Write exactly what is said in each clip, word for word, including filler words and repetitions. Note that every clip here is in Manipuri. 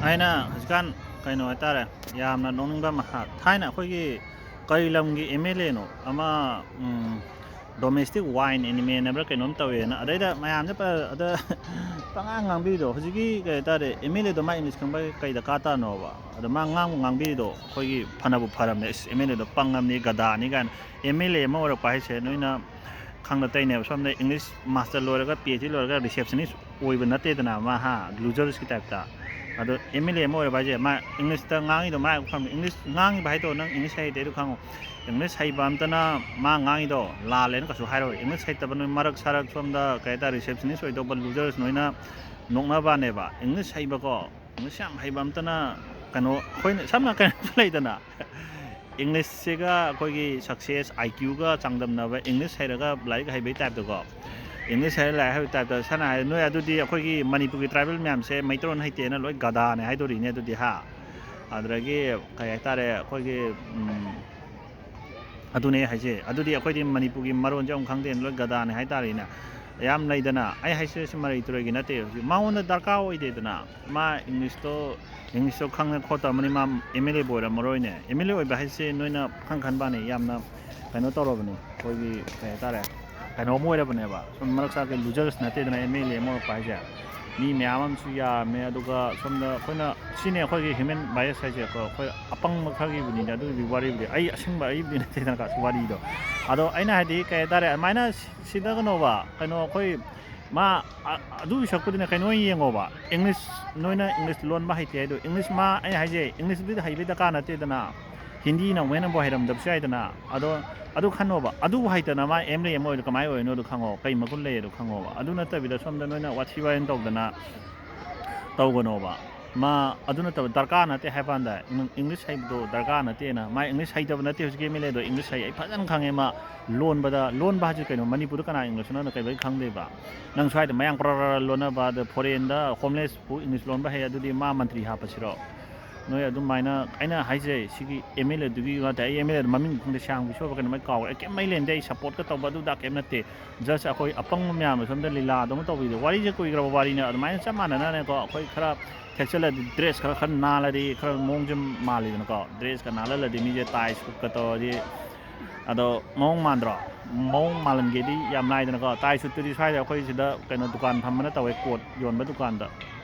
ꯊꯥꯏꯅ ꯍꯧꯖꯤꯛꯀꯥꯟ ꯀꯩꯅꯣ ꯍꯥꯏꯇꯥꯔꯦ, ꯌꯥꯝꯅ ꯅꯣꯛꯅꯤꯡꯕ ꯑꯃ ꯍꯥ-, ꯊꯥꯏꯅ ꯑꯩꯈꯣꯏꯒꯤ ꯀꯔꯤ ꯂꯝꯒꯤ ꯑꯦꯝ ꯑꯦꯜ ꯑꯦꯅꯣ ꯑꯃ, ꯎꯝ, ꯗꯣꯃꯦꯁꯇꯤꯛ ꯋꯥꯏꯟ ꯑꯦꯅꯤꯃꯦꯟ ꯍꯥꯏꯕ꯭ꯔꯥ ꯀꯩꯅꯣꯝ ꯇꯧꯋꯦꯅ, ꯑꯗꯩꯗ ꯃꯌꯥꯝꯁꯦ ꯄ-, ꯑꯗ ꯄꯉꯥꯡ ꯉꯥꯡꯕꯤꯔꯤꯗꯣ, ꯍꯧꯖꯤꯛꯀꯤ ꯀꯩ ꯍꯥꯏꯇꯥꯔꯦ, ꯑꯦꯝ ꯑꯦꯜ ꯑꯦꯗꯣ ꯃꯥ ꯏꯪꯂꯤꯁ ꯈꯪꯕ ꯀꯩ ꯗꯔꯀꯥꯔ ꯇꯥꯅꯣꯕ? ꯑꯗꯣ ꯃꯥ ꯉꯥꯡꯕꯨ ꯉꯥꯡꯕꯤꯔꯤꯗꯣ ꯑꯩꯈꯣꯏꯒꯤ ꯐꯅꯕꯨ ꯐꯔꯝꯅꯦ꯫ ꯑꯁ, ꯑꯦꯝ ꯑꯦꯜ ꯑꯦꯗꯣ ꯄꯪꯉꯝꯅꯤ, ꯒꯗꯥꯅꯤ ꯀꯥꯏꯅ꯫ ꯑꯦꯝ ꯑꯦꯜ ꯑꯦ ꯑꯃ ꯑꯣꯏꯔꯛꯄ ꯍꯥꯏꯁꯦ ꯅꯣꯏꯅ ꯈꯪꯗ ꯇꯩꯅꯦꯕ꯫ ꯁꯣꯝꯗ ꯏꯪꯂꯤꯁ ꯃꯥꯁꯇꯔ ꯂꯣꯏꯔꯒ, ꯄꯤ ꯑꯩꯆ ꯗꯤ ꯂꯣꯏꯔꯒ receptionist ꯑꯣꯏꯕ ꯅꯠꯇꯦꯗꯅ ꯃꯥ, ꯍꯥ, ꯂꯨꯖꯔꯁꯀꯤ ꯇꯥꯏꯞꯇ꯫ ꯑꯗꯣ ꯑꯦꯝ ꯑꯦꯜ ꯑꯦ ꯑꯃ ꯑꯣꯏꯔꯕ ꯍꯥꯏꯁꯦ ꯃꯥ ꯏꯪꯂꯤꯁꯇ ꯉꯥꯡꯉꯤꯗꯣ, ꯃꯥ ꯈꯪꯕ, ꯏꯪꯂꯤꯁ ꯉꯥꯡꯉꯤꯕ ꯍꯥꯏꯗꯣ ꯅꯪ ꯏꯪꯂꯤꯁ ꯍꯩꯇꯦ ꯑꯗꯨ ꯈꯪꯉꯣ꯫ ꯏꯪꯂꯤꯁ ꯍꯩꯕ ꯑꯝꯇꯅ ꯃꯥ ꯉꯥꯡꯉꯤꯗꯣ ꯂꯥꯜꯂꯦꯅ ꯀꯩꯁꯨ ꯍꯥꯏꯔꯣꯏ꯫ ꯏꯪꯂꯤꯁ ꯍꯩꯇꯕ ꯅꯣꯏ ꯃꯔꯛ ꯁꯔꯛ ꯁꯣꯝꯗ ꯀꯩ ꯍꯥꯏꯇꯥꯔꯦ, receptionist ꯑꯣꯏꯗꯧꯕ ꯂꯨꯖꯔꯁ ꯅꯣꯏꯅ ꯅꯣꯛꯅꯕꯅꯦꯕ꯫ ꯏꯪꯂꯤꯁ ꯍꯩꯕꯀꯣ, ꯏꯪꯂꯤꯁ ꯌꯥꯝ ꯍꯩꯕ ꯑꯝꯇꯅ ꯀꯩꯅꯣ, ꯑꯩꯈꯣꯏꯅ ꯁꯝꯅ ꯀꯩꯅꯣ ꯂꯩꯗꯅ, ꯏꯪꯂꯤꯁꯁꯤꯒ ꯑꯩꯈꯣꯏꯒꯤ success, I Q ꯒ ꯆꯥꯡꯗꯝꯅꯕ, ꯏꯪꯂꯤꯁ ꯍꯩꯔꯒ ꯂꯥꯏꯔꯤꯛ ꯍꯩꯕꯩ ꯇꯥꯏꯞꯇꯀꯣ, ꯏꯪꯂꯤꯁ ꯍꯩꯔ ꯂꯥꯏꯔꯤꯛ ꯍꯩꯕ ꯇꯥꯏꯞꯇ꯫ ꯁꯝꯅ ꯍꯥꯏꯔ ꯅꯣꯏ ꯑꯗꯨꯗꯤ ꯑꯩꯈꯣꯏꯒꯤ ꯃꯅꯤꯄꯨꯔꯒꯤ ꯇ꯭ꯔꯥꯏꯕꯦꯜ ꯃꯌꯥꯝꯁꯦ ꯃꯩꯇꯩꯂꯣꯟ ꯍꯩꯇꯦꯅ ꯂꯣꯏ ꯒꯗꯥꯅꯦ ꯍꯥꯏꯗꯣꯔꯤꯅꯦ ꯑꯗꯨꯗꯤ, ꯍꯥ? ꯑꯗꯨꯗꯒꯤ ꯀꯩ ꯍꯥꯏꯇꯥꯔꯦ, ꯑꯩꯈꯣꯏꯒꯤ, ꯎꯝ, ꯑꯗꯨꯅꯦ ꯍꯥꯏꯁꯦ꯫ ꯑꯗꯨꯗꯤ ꯑꯩꯈꯣꯏꯗꯤ ꯃꯅꯤꯄꯨꯔꯒꯤ ꯃꯔꯣꯟꯁꯦ ꯑꯃꯨꯛ ꯈꯪꯗꯦꯅ ꯂꯣꯏ ꯒꯗꯥꯅꯦ ꯍꯥꯏꯇꯥꯔꯦꯅꯦ꯫ ꯌꯥꯝ ꯂꯩꯗꯅ, ꯑꯩ ꯍꯥꯏꯁꯦ ꯁꯤ ꯃꯔꯩ ꯇꯨꯔꯩꯒꯤ ꯅꯠꯇꯦ, ꯍꯧꯖꯤꯛ ꯃꯉꯣꯟꯗ ꯗꯔꯀꯥꯔ ꯑꯣꯏꯗꯦꯗꯅ꯫ ꯃꯥ ꯏꯪꯂꯤꯁꯇꯣ, ꯏꯪꯂꯤꯁꯇꯣ ꯈꯪꯅ ꯈꯣꯠꯇꯕꯅꯤ, ꯃꯥ ꯑꯦꯝ ꯑꯦꯜ ꯑꯦꯕꯨ ꯑꯣꯏꯔꯝꯃꯔꯣꯏꯅꯦ꯫ ꯑꯦꯝ ꯑꯦꯜ ꯑꯦ ꯑꯣꯏꯕ ꯍꯥꯏꯁꯦ ꯅꯣꯏꯅ ꯈꯪ ꯈꯟꯕꯅꯤ, ꯌꯥꯝꯅ ꯀꯩꯅꯣ ꯇꯧꯔꯕꯅꯤ, ꯑꯩꯈꯣꯏꯒꯤ ꯀꯩ ꯍꯥꯏꯇꯥꯔꯦ, ꯀꯩꯅꯣꯝ ꯑꯣꯏꯔꯕꯅꯦꯕ꯫ ꯁꯨꯝ ꯃꯔꯛ ꯆꯥꯛꯀꯤ ꯂꯨꯖꯔꯁ ꯅꯠꯇꯦꯗꯅ ꯑꯦꯝ ꯑꯦꯜ ꯑꯦ ꯑꯃ ꯑꯣꯏꯔꯛꯄ ꯍꯥꯏꯁꯦ꯫ ꯃꯤ ꯃꯌꯥꯝ ꯑꯃꯁꯨ ꯌꯥꯝꯃꯦ꯫ ꯑꯗꯨꯒ ꯁꯣꯝꯗ ꯑꯩꯈꯣꯏꯅ, ꯁꯤꯅꯦ ꯑꯩꯈꯣꯏꯒꯤ human bias ꯍꯥꯏꯁꯦ꯫ ꯑꯩꯈꯣꯏ, ꯑꯩꯈꯣꯏ ꯑꯄꯪꯕ ꯈꯔꯒꯤꯕꯨꯅꯤꯅꯦ ꯑꯗꯨꯒꯤꯗꯤ ꯋꯥꯔꯤꯕꯨꯗꯤ, ꯑꯩ ꯑꯁꯦꯡꯕ ꯑꯩꯕꯨꯗꯤ ꯅꯠꯇꯦꯗꯅ ꯋꯥꯔꯤꯗꯣ꯫ ꯑꯗꯣ ꯑꯩꯅ ꯍꯥꯏꯗꯤ ꯀꯩ ꯍꯥꯏꯇꯥꯔꯦ, ꯑꯗꯨꯃꯥꯏꯅ ꯁꯤ-, ꯁꯤꯗ ꯀꯩꯅꯣꯕ, ꯀꯩꯅꯣ ꯑꯩꯈꯣꯏ ꯃꯥ, ꯑ-, ꯑꯗꯨꯒꯤ ꯁꯔꯨꯛꯄꯨꯗꯤꯅꯦ ꯀꯩꯅꯣ ꯑꯣꯏꯅ ꯌꯦꯡꯉꯣꯕ꯫ ꯏꯪꯂꯤꯁ, ꯅꯣꯏꯅ ꯏꯪꯂꯤꯁ ꯂꯣꯟꯕ ꯍꯩꯇꯦ ꯍꯥꯏꯗꯣ, ꯏꯪꯂꯤꯁ ꯃꯥ, ꯑꯩ ꯍꯥꯏꯁꯦ ꯏꯪꯂꯤꯁꯇꯨꯗꯤ ꯍꯩꯕꯩ ꯗꯔꯀꯥꯔ ꯅꯠꯇꯦꯗꯅ꯫ ꯍꯤꯟꯗꯤꯅ ꯑꯃꯨꯛ ꯍꯦꯟꯅꯕꯨ ꯍꯩꯔꯝꯗꯕꯁꯨ ꯌꯥꯏꯗꯅ꯫ ꯑꯗꯣ ꯑꯗꯨ ꯈꯟꯅꯣꯕ꯫ ꯑꯗꯨꯕꯨ ꯍꯩꯇꯅ ꯃꯥ ꯑꯦꯝ ꯑꯦꯜ ꯑꯦ ꯑꯃ ꯑꯣꯏꯔꯗꯤ ꯀꯃꯥꯏꯅ ꯑꯣꯏꯔꯤꯅꯣꯗꯣ ꯈꯪꯉꯣ꯫ ꯀꯩ ꯃꯒꯨꯟ ꯂꯩ ꯑꯗꯣ ꯈꯪꯉꯣꯕ꯫ ꯑꯗꯨ ꯅꯠꯇꯕꯤꯗ ꯁꯣꯝꯗ ꯅꯣꯏꯅ ꯋꯥꯊꯤ ꯋꯥꯔꯦꯝ ꯇꯧꯗꯅ ꯇꯧꯒꯅꯣꯕ꯫ ꯃꯥ ꯑꯗꯨ ꯅꯠꯇꯕ ꯗꯔꯀꯥꯔ ꯅꯠꯇꯦ ꯍꯥꯏꯕ ꯀꯥꯟꯗ, ꯏꯪ-, ꯏꯪꯂꯤꯁ ꯍꯩꯕꯗꯣ ꯗꯔꯀꯥꯔ ꯅꯠꯇꯦꯅ꯫ ꯃꯥ ꯏꯪꯂꯤꯁ ꯍꯩꯇꯕ ꯅꯠꯇꯦ ꯍꯧꯖꯤꯛꯀꯤ ꯑꯦꯝ ꯑꯦꯜ ꯑꯦꯗꯣ, ꯏꯪꯂꯤꯁ ꯍꯩ, ꯑꯩ ꯐꯖꯅ ꯈꯪꯉꯦ꯫ ꯃꯥ ꯂꯣꯟꯕꯗ, ꯂꯣꯟꯕ ꯍꯥꯏꯁꯦ ꯀꯩꯅꯣ? ꯃꯅꯤꯄꯨꯔꯗ ꯀꯅꯥ ꯏꯪꯂꯤꯁꯅꯣꯅ ꯀꯩꯗꯧꯕꯩ ꯈꯪꯗꯣꯏꯕ? ꯅꯪ ꯁ꯭ꯋꯥꯏꯗ ꯃꯌꯥꯡ ꯄ꯭ꯔ ꯄ꯭ꯔ ꯂꯣꯟꯅꯕ, ꯑꯗ ꯐꯣꯔꯦꯟꯗ ꯍꯣꯝꯂꯦꯁꯄꯨ ꯏꯪꯂꯤꯁ ꯂꯣꯟꯕ ꯍꯩ, ꯑꯗꯨꯗꯤ ꯃꯥ ꯃꯟꯇ꯭ꯔꯤ ꯍꯥꯞꯄꯁꯤꯔꯣ? ꯅꯣꯏ ꯑꯗꯨꯃꯥꯏꯅ ꯑꯩꯅ ꯍꯥꯏꯖꯩ, ꯁꯤꯒꯤ ꯑꯦꯝ ꯑꯦꯜ ꯑꯦꯗꯨꯒꯤ ꯅꯠꯇꯦ, ꯑꯩ ꯑꯦꯝ ꯑꯦꯜ ꯑꯦꯗ ꯃꯃꯤꯡ ꯈꯪꯗꯦ, ꯁꯌꯥꯝꯒꯤ ꯁꯣꯏꯕ ꯀꯩꯅꯣ, ꯑꯩ ꯀꯥꯎꯔꯦ꯫ ꯑꯩ ꯀꯩꯝ ꯃꯩ ꯂꯩꯅꯗꯦ, ꯑꯩ ꯁꯞꯄꯣꯔꯠꯀ ꯇꯧꯕ ꯑꯗꯨꯗ ꯀꯩꯝ ꯅꯠꯇꯦ꯫ ꯖꯁ ꯑꯩꯈꯣꯏ ꯑꯄꯪꯕ ꯃꯌꯥꯝꯅ ꯁꯣꯝꯗ ꯂꯤꯂꯥꯗꯧꯅ ꯇꯧꯕꯤꯗꯣ, ꯋꯥꯔꯤꯁꯦ ꯀꯨꯏꯈ꯭ꯔꯕ ꯋꯥꯔꯤꯅꯦ꯫ ꯑꯗꯨꯃꯥꯏꯅ ꯆꯞ ꯃꯥꯟꯅꯅꯅꯦꯀꯣ, ꯑꯩꯈꯣꯏ ꯈꯔ ꯊꯦꯛꯆꯜꯂꯗꯤ, ꯗ꯭ꯔꯦꯁ ꯈꯔ ꯈꯔ ꯅꯥꯜꯂꯗꯤ ꯈꯔ ꯃꯑꯣꯡꯁꯦ ꯃꯥꯜꯂꯤꯗꯅꯀꯣ꯫ ꯗ꯭ꯔꯦꯁꯀ ꯅꯥꯜꯍꯜꯂꯗꯤ ꯃꯤꯁꯦ ꯇꯥꯏ ꯁꯨꯠꯀ ꯇꯧꯔꯗꯤ, ꯑꯗꯣ ꯃꯑꯣꯡ ꯃꯥꯟꯗ꯭ꯔꯣ? ꯃꯑꯣꯡ ꯃꯥꯜꯍꯟꯒꯦꯗꯤ ꯌꯥꯝ ꯂꯥꯏꯗꯅꯀꯣ꯫ ꯇꯥꯏ ꯁꯨꯠꯇꯨꯗꯤ ꯁ꯭ꯋꯥꯏꯗ ꯑꯩꯈꯣꯏ ꯁꯤꯗ ꯀꯩꯅꯣ ꯗꯨꯀꯥꯟ ꯐꯝꯕꯅ ꯇꯧꯋꯦ, ꯀꯣꯠ ꯌꯣꯟꯕ ꯗꯨꯀꯥꯟꯗ꯫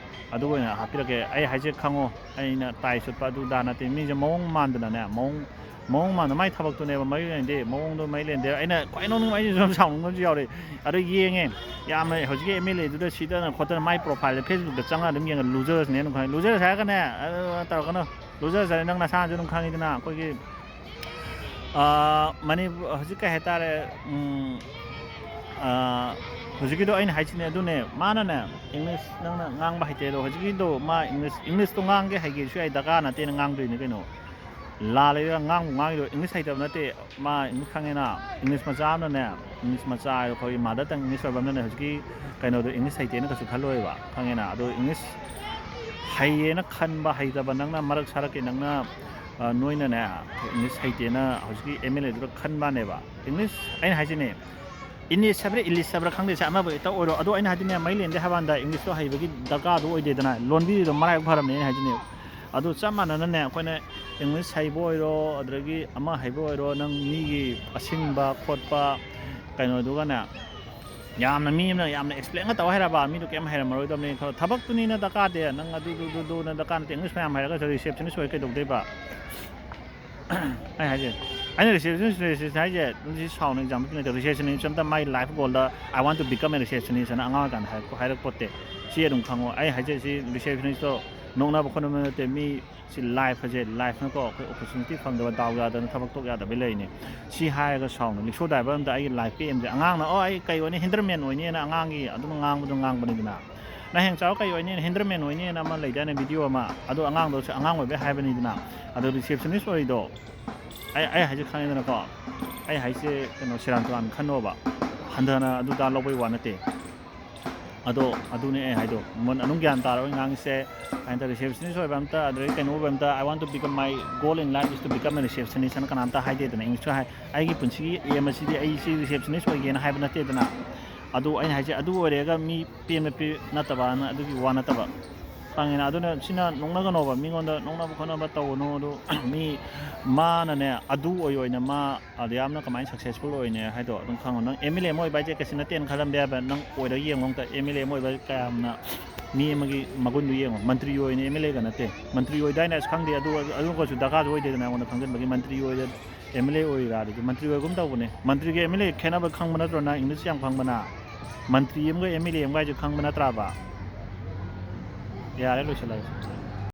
ꯑꯗꯨ ꯑꯣꯏꯅ ꯍꯥꯞꯄꯤꯔꯛꯀꯦ꯫ ꯑꯩ ꯍꯥꯏꯁꯦ ꯈꯪꯉꯣ, ꯑꯩꯅ ꯇꯥꯏ ꯁꯨꯠꯄ ꯑꯗꯨ ꯗꯥ ꯅꯠꯇꯦ꯫ ꯃꯤꯁꯦ ꯃꯑꯣꯡ ꯃꯥꯟꯗꯅꯅꯦ, ꯃꯑꯣꯡ ꯃꯑꯣꯡ ꯃꯥꯟꯗꯅ ꯃꯥꯏ ꯊꯕꯛꯇꯨꯅꯦꯕ ꯃꯔꯨ ꯑꯣꯏꯅꯗꯤ꯫ ꯃꯑꯣꯡꯗꯣ ꯃꯩ ꯂꯦꯟꯗꯦ꯫ ꯑꯩꯅ ꯈ꯭ꯋꯥꯏ ꯅꯣꯛꯅꯤꯡꯕ, ꯑꯩꯁꯨ ꯁꯨꯝ ꯁꯥꯎꯅꯤꯡꯕ ꯑꯃꯁꯨ ꯌꯥꯎꯔꯦ꯫ ꯑꯗꯨ ꯌꯦꯡꯉꯦ, ꯌꯥꯝꯅ ꯍꯧꯖꯤꯛꯀꯤ ꯑꯦꯝ ꯑꯦꯜ ꯑꯦꯗꯨꯗ ꯁꯤꯗꯅ ꯈꯣꯠꯇꯅ ꯃꯥꯏ ꯄ꯭ꯔꯣꯐꯥꯏꯜꯗ ꯐꯦꯁꯕꯨꯛꯇ ꯆꯪꯉꯒ ꯑꯗꯨꯝ ꯌꯦꯡꯉ, ꯂꯨꯖꯔꯁꯅꯦ ꯑꯗꯨꯝ ꯈꯪꯉꯤ꯫ ꯂꯨꯖꯔꯁ ꯍꯥꯏꯔꯒꯅꯦ, ꯑꯗꯨ ꯇꯧꯔꯛꯀꯅꯨ꯫ ꯂꯨꯖꯔꯁ ꯍꯥꯏꯔꯒ ꯅꯪ ꯅꯁꯥꯅꯁꯨ ꯑꯗꯨꯝ ꯈꯪꯉꯤꯗꯅ, ꯑꯩꯈꯣꯏꯒꯤ ꯑꯥ, ꯃꯅꯤ-, ꯍꯧꯖꯤꯛ ꯀꯩ ꯍꯥꯏꯇꯥꯔꯦ, ꯎꯝ, ꯑꯥ, ꯍꯧꯖꯤꯛꯀꯤꯗꯣ ꯑꯩꯅ ꯍꯥꯏꯁꯤꯅꯦ, ꯑꯗꯨꯅꯦ, ꯃꯥꯅꯅꯦ, ꯏꯪꯂꯤꯁ ꯅꯪꯅ ꯉꯥꯡꯕ ꯍꯩꯇꯦ꯫ ꯑꯗꯣ ꯍꯧꯖꯤꯛꯀꯤꯗꯣ ꯃꯥ ꯏꯪꯂꯤꯁ, ꯏꯪꯂꯤꯁꯇꯣ ꯉꯥꯡꯒꯦ ꯍꯩꯒꯦꯁꯨ ꯑꯩ ꯗꯔꯀꯥꯔ ꯅꯠꯇꯦꯅ ꯉꯥꯡꯗꯣꯏꯅꯤ ꯀꯩꯅꯣ꯫ ꯂꯥꯜꯂꯦ ꯉꯥꯡꯕꯨ ꯉꯥꯡꯉꯤꯗꯣ꯫ ꯏꯪꯂꯤꯁ ꯍꯩꯇꯕ ꯅꯠꯇꯦ, ꯃꯥ ꯏꯪꯂꯤꯁ ꯈꯪꯉꯦꯅ꯫ ꯏꯪꯂꯤꯁ ꯃꯆꯥ ꯑꯃꯅꯅꯦ, ꯏꯪꯂꯤꯁ ꯃꯆꯥ ꯍꯥꯏꯗꯣ ꯑꯩꯈꯣꯏꯒꯤ ꯃꯥꯗꯔ ꯇꯪ ꯏꯪꯂꯤꯁ ꯑꯣꯏꯕ ꯑꯃꯅꯅꯦ ꯍꯧꯖꯤꯛꯀꯤ ꯀꯩꯅꯣꯗꯣ ꯏꯪꯂꯤꯁ ꯍꯩꯇꯦꯅ ꯀꯩꯁꯨ ꯈꯜꯂꯣꯏꯕ, ꯈꯪꯉꯦꯅ꯫ ꯑꯗꯣ ꯏꯪꯂꯤꯁ ꯍꯩꯌꯦꯅ ꯈꯟꯕ, ꯍꯩꯇꯕ ꯅꯪꯅ, ꯃꯔꯛ ꯁꯥꯔꯛꯀꯤ ꯅꯪꯅ, ꯑ, ꯅꯣꯏꯅꯅꯦ, ꯏꯪꯂꯤꯁ ꯍꯩꯇꯦꯅ ꯍꯧꯖꯤꯛꯀꯤ ꯑꯦꯝ ꯑꯦꯜ ꯑꯦꯗꯨꯗ ꯈꯟꯕꯅꯦꯕ꯫ ꯏꯪꯂꯤꯁ, ꯑꯩꯅ ꯍꯥꯏꯁꯤꯅꯦ, ꯏꯪꯂꯤꯁ ꯍꯥꯏꯕ꯭ꯔꯥ, ꯏꯂꯤꯁ ꯍꯥꯏꯕ꯭ꯔꯥ ꯈꯪꯗꯦ, ꯁꯦ ꯑꯃꯕꯨ ꯍꯦꯛꯇ ꯑꯣꯏꯔꯣ꯫ ꯑꯗꯣ ꯑꯩꯅ ꯍꯥꯏꯗꯤꯅꯦ, ꯃꯩ ꯂꯦꯟꯗꯦ ꯍꯥꯏꯕ ꯀꯥꯟꯗ ꯏꯪꯂꯤꯁꯇꯣ ꯍꯩꯕꯒꯤ ꯗꯔꯀꯥꯔꯗꯨ ꯑꯣꯏꯗꯦꯗꯅ, ꯂꯣꯟꯕꯤꯔꯤꯗꯣ ꯃꯔꯥꯏꯕꯛ ꯐꯔꯕꯅꯦ ꯑꯩꯅ ꯍꯥꯏꯁꯤꯅꯦ꯫ ꯑꯗꯨ ꯆꯞ ꯃꯥꯟꯅꯅꯅꯦ, ꯑꯩꯈꯣꯏꯅ ꯏꯪꯂꯤꯁ ꯍꯩꯕ ꯑꯣꯏꯔꯣ, ꯑꯗꯨꯗꯒꯤ ꯑꯃ ꯍꯩꯕ ꯑꯣꯏꯔꯣ, ꯅꯪ ꯃꯤꯒꯤ ꯑꯁꯤꯡꯕ ꯈꯣꯠꯄ ꯀꯩꯅꯣꯗꯨꯒꯅꯦ, ꯌꯥꯝꯅ ꯃꯤ ꯑꯃꯅ ꯌꯥꯝꯅ ꯑꯦꯛꯁꯄ꯭ꯂꯦꯟꯒ ꯇꯧ ꯍꯩꯔꯕ ꯃꯤꯗꯣ ꯀꯩꯝ ꯍꯩꯔꯝꯃꯔꯣꯏꯗꯕꯅꯤ꯫ ꯊꯕꯛꯇꯨꯅꯤꯅ ꯗꯔꯀꯥꯔꯗꯤ, ꯅꯪ ꯑꯗꯨꯗꯨꯗꯨꯗꯨꯅ ꯗꯔꯀꯥꯔ ꯅꯠꯇꯦ꯫ ꯏꯪꯂꯤꯁ ꯃꯌꯥꯝ ꯍꯩꯔꯒ ꯔꯤꯁꯦꯞꯁꯅꯤꯁ ꯑꯣꯏ ꯀꯩꯗꯧꯗꯣꯏꯕ? ꯑꯩ ꯍꯥꯏꯁꯦ, ꯑꯩꯅ ꯔꯤꯁꯦꯞꯁꯅꯤꯁ, ꯔꯤꯁꯦꯞꯁꯅꯤꯁ ꯍꯥꯏꯁꯦ, ꯁꯤ ꯁꯥꯎꯅ ꯑꯦꯛꯖꯥꯝꯄꯜ ꯄꯤꯅꯗꯦ꯫ ꯔꯤꯁꯦꯞꯁꯅꯤꯁ ꯑꯝꯇ my life goal "I want to become a receptionist" ꯑꯅ ꯑꯉꯥꯡ ꯑꯣꯏꯔꯀꯥꯟꯗ ꯍꯥꯏꯔꯛꯄ, ꯍꯥꯏꯔꯛꯄꯣꯠꯇꯦ꯫ ꯁꯤ ꯑꯗꯨꯝ ꯈꯪꯉꯣ꯫ ꯑꯩ ꯍꯥꯏꯖꯔꯤꯁꯤ ꯔꯤꯁꯦꯞꯁꯅꯤꯁꯇꯣ ꯅꯣꯛꯅꯕ ꯈꯣꯠꯅꯕ ꯅꯠꯇꯦ꯫ ꯃꯤ ꯁꯤ ꯂꯥꯏꯐ ꯑꯁꯦ, ꯂꯥꯏꯐꯅꯀꯣ ꯑꯩꯈꯣꯏ ꯑꯣꯄꯣꯔꯆꯨꯅꯤꯇꯤ ꯐꯪꯗꯕ, ꯗꯥꯎ ꯌꯥꯗꯅ ꯊꯕꯛ ꯇꯣꯛ ꯌꯥꯗꯕꯩ ꯂꯩꯔꯤꯅꯦ꯫ ꯁꯤ ꯍꯥꯏꯔꯒ ꯁꯥꯎꯅ ꯔꯤꯛꯁꯣ ꯗ꯭ꯔꯥꯏꯚꯔ ꯑꯝꯗ ꯑꯩꯒꯤ ꯂꯥꯏꯐꯀꯤ ꯑꯦꯝꯁꯦ, ꯑꯉꯥꯡꯅ "ꯑꯣ ꯑꯩ ꯀꯩ ꯑꯣꯏꯅꯤ, ꯍꯦꯟꯗꯔꯃꯦꯟ ꯑꯣꯏꯅꯤꯅ" ꯑꯉꯥꯡꯒꯤ ꯑꯗꯨꯝ ꯉꯥꯡꯕꯗꯣ ꯉꯥꯡꯕꯅꯤꯗꯅ꯫ "ꯅꯪ ꯍꯌꯦꯡ ꯆꯥꯎꯔ ꯀꯩ ꯑꯣꯏꯅꯤ, ꯍꯦꯟꯗꯔꯃꯦꯟ ꯑꯣꯏꯅꯤꯅ" ꯑꯃ ꯂꯩꯗꯥꯏꯅꯦ ꯚꯤꯗꯤꯑꯣ ꯑꯃ, ꯑꯗꯣ ꯑꯉꯥꯡꯗꯣ ꯑꯉꯥꯡ ꯑꯣꯏꯕꯩ ꯍꯥꯏꯕꯅꯤꯗꯅ꯫ ꯑꯗꯣ ꯔꯤꯁꯦꯞꯁꯅꯤꯁ ꯑꯣꯏꯔꯤꯗꯣ ꯑꯩ, ꯑꯩ ꯍꯥꯏꯁꯦ ꯈꯪꯉꯦꯗꯅꯀꯣ꯫ ꯑꯩ ꯍꯥꯏꯁꯦ ꯀꯩꯅꯣ, ꯁꯦꯔꯥꯟ ꯇꯨꯔꯥꯟ ꯈꯟꯅꯣꯕ꯫ ꯍꯟꯊꯅ ꯑꯗꯨꯗ ꯂꯧꯕꯩ ꯋꯥ ꯅꯠꯇꯦ꯫ ꯑꯗꯣ ꯑꯗꯨꯅꯦ ꯑꯩ ꯍꯥꯏꯗꯣ, ꯃꯨꯟ ꯑꯗꯨꯝ ꯒ꯭ꯌꯥꯟ ꯇꯥꯔꯣꯏ ꯉꯥꯡꯉꯤꯁꯦ꯫ ꯍꯥꯏꯅ ꯇꯧꯔꯦ, receptionist ꯑꯣꯏꯕ ꯑꯝꯇ, ꯑꯗꯨꯗꯒꯤ ꯀꯩꯅꯣ ꯑꯣꯏꯕ ꯑꯝꯇ, "I want to become, my goal in life is to become a receptionist" ꯍꯥꯏꯅ ꯀꯅꯥꯝꯇ ꯍꯥꯏꯗꯦꯗꯅ꯫ English ꯍꯥꯏ, ꯑꯩꯒꯤ ꯄꯨꯟꯁꯤꯒꯤ aim ꯑꯁꯤꯗꯤ ꯑꯩ ꯁꯤ receptionist ꯑꯣꯏꯒꯦꯅ ꯍꯥꯏꯕ ꯅꯠꯇꯦꯗꯅ꯫ ꯑꯗꯨ ꯑꯩꯅ ꯍꯥꯏꯁꯦ, ꯑꯗꯨ ꯑꯣꯏꯔꯒ ꯃꯤ ꯄꯦꯟꯕ ꯄꯤ ꯅꯠꯇꯕꯅ, ꯑꯗꯨꯒꯤ ꯋꯥ ꯅꯠꯇꯕ, ꯈꯪꯉꯦꯅ? ꯑꯗꯨꯅ ꯁꯤꯅ ꯅꯣꯛꯅꯒꯅꯣꯕ, ꯃꯤꯉꯣꯟꯗ ꯅꯣꯛꯅꯕ ꯈꯣꯠꯅꯕ ꯇꯧꯒꯅꯨ꯫ ꯑꯗꯨ ꯃꯤ ꯃꯥꯅꯅꯦ, ꯑꯗꯨ ꯑꯣꯏ ꯑꯣꯏꯅ ꯃꯥ ꯑꯗ ꯌꯥꯝꯅ ꯀꯃꯥꯏꯅ successful ꯑꯣꯏꯅꯦ ꯍꯥꯏꯗꯣ ꯑꯗꯨꯝ ꯈꯪꯉꯣ꯫ ꯅꯪ MLA ꯑꯃ ꯑꯣꯏꯕ ꯍꯥꯏꯁꯦ ꯀꯩꯁꯨ ꯅꯠꯇꯦꯅ ꯈꯜꯂꯝꯕ ꯌꯥꯏꯕ꯫ ꯅꯪ ꯑꯣꯏꯔꯒ ꯌꯦꯡꯉꯣ ꯑꯝꯇ, MLA ꯑꯃ ꯑꯣꯏꯕ ꯀꯌꯥꯝꯅ ꯃꯤ ꯑꯃꯒꯤ ꯃꯒꯨꯟꯗꯨ ꯌꯦꯡꯉꯣ꯫ ꯃꯟꯇ꯭ꯔꯤ ꯑꯣꯏꯅ MLA ꯒ ꯅꯠꯇꯦ꯫ ꯃꯟꯇ꯭ꯔꯤ ꯑꯣꯏꯗꯥꯏꯅꯦ ꯑꯁ ꯈꯪꯗꯦ, ꯑꯗꯨ, ꯑꯗꯨꯒꯁꯨ ꯗꯔꯀꯥꯔꯁꯨ ꯑꯣꯏꯗꯦꯗꯅ ꯑꯩꯉꯣꯟꯗ ꯈꯪꯖꯤꯟꯕꯒꯤ꯫ ꯃꯟꯇ꯭ꯔꯤ ꯑꯣꯏꯔ MLA ꯑꯣꯏꯔꯥ ꯑꯗꯨꯗꯤ ꯃꯟꯇ꯭ꯔꯤ ꯑꯣꯏꯒꯨꯝ ꯇꯧꯕꯅꯦ꯫ ꯃꯟꯇ꯭ꯔꯤꯒ MLA ꯈꯦꯠꯅꯕ ꯈꯪꯕ ꯅꯠꯇ꯭ꯔꯣ ꯅꯪ? English ꯌꯥꯝ ꯈꯪꯕꯅ꯫ ꯃꯟꯇ꯭ꯔꯤ ꯑꯃꯒ MLA ꯑꯃꯒ ꯍꯥꯏꯁꯦ ꯈꯪꯕ ꯅꯠꯇ꯭ꯔꯥꯕ? ꯌꯥꯔꯦ, ꯂꯣꯏꯁꯤꯜꯂꯒꯦ꯫